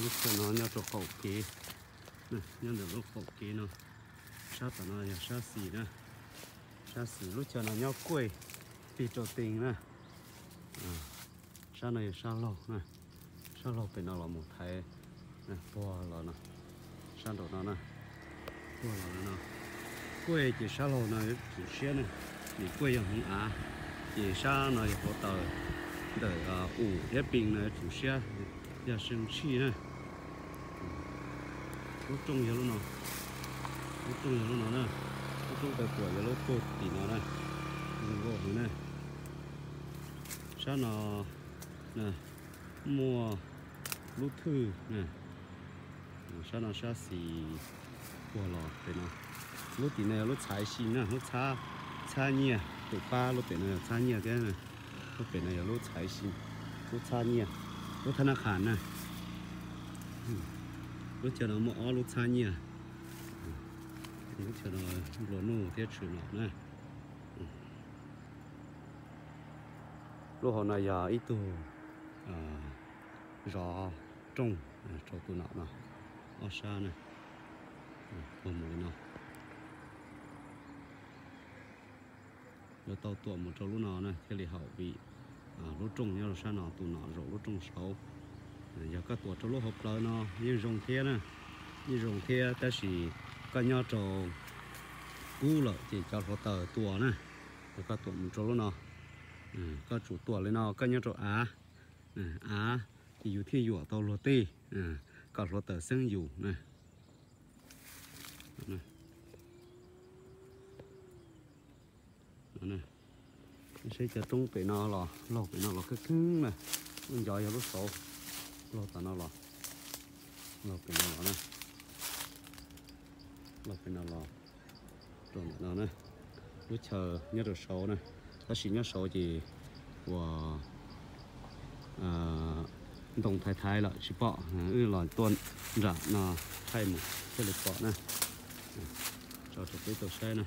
Lub chaw no nyob rau qaum kev, nyob ntawm lub qaum kev no. Sab tom no yog sab xis na, sab xis. Lub chaw no nyob kuaj tig rau tees na. Sab no yog sab laug na, sab laug pem no los mus thaiv puag los no, sab nraum no na, puag los no. Kuaj ces sab laug no yuav tsum siab na, vim kuaj yog hmoov av, ces sab no yog hluav taws ntawm um thiab pes no yuav tsum siab, yog see tshij na. Lub rooj yog lub no, lub rooj yog lub no na, lub roob taw tuam yog lub puag tim no na, zoo nkauj heev na. Sab no muaj lub thwj na, sab no sab xis puag los pem no. Lub tim no yog lub txhaiv xis na, lub txhab nyiaj, tus pab lub pem no yog txhab nyiaj thiab, lub pem no yog lub txhaiv xis, lub txhab nyiaj, lub thab nab qhas na. Lub chaw no muaj ob lub txhab nyiaj, lub chaw no nplua nuj thiab tshwm nom na. Lub hauv no yog ib tug zov rooj rau tus nom no, ob sab na, puag mus li no. Yuav tau tuam mus rau lub no na thiaj li haum vim lub rooj nyob rau sab no, tus nom zaum lub rooj saud. Yog koj tuam rau lub hauv plawv no yeej zoo thiab na, yeej zoo thiab, tab sis koj nyob rau kub lawm ces cov hluav taws tua na. Yog koj tuam mus rau lub no, koj tsum tuam li no koj nyob rau av, av ces yus thiaj yuam tau luag tej, kom hluav taws xeeb yus na. Saib cov roob pem no los laug pem no los kawg kawg na, lub ncov yog lub saud, laug tom no los, laug pem no los na, laug pem no los rau ntawm no na. Lub chaw nyob rau saud na, tab sis nyob saud ces uas ntoo thaiv thaiv lawm tsis pom, wb los tuaj nram no thaij mus thiaj li pom na. Tso rau peb tau saib na.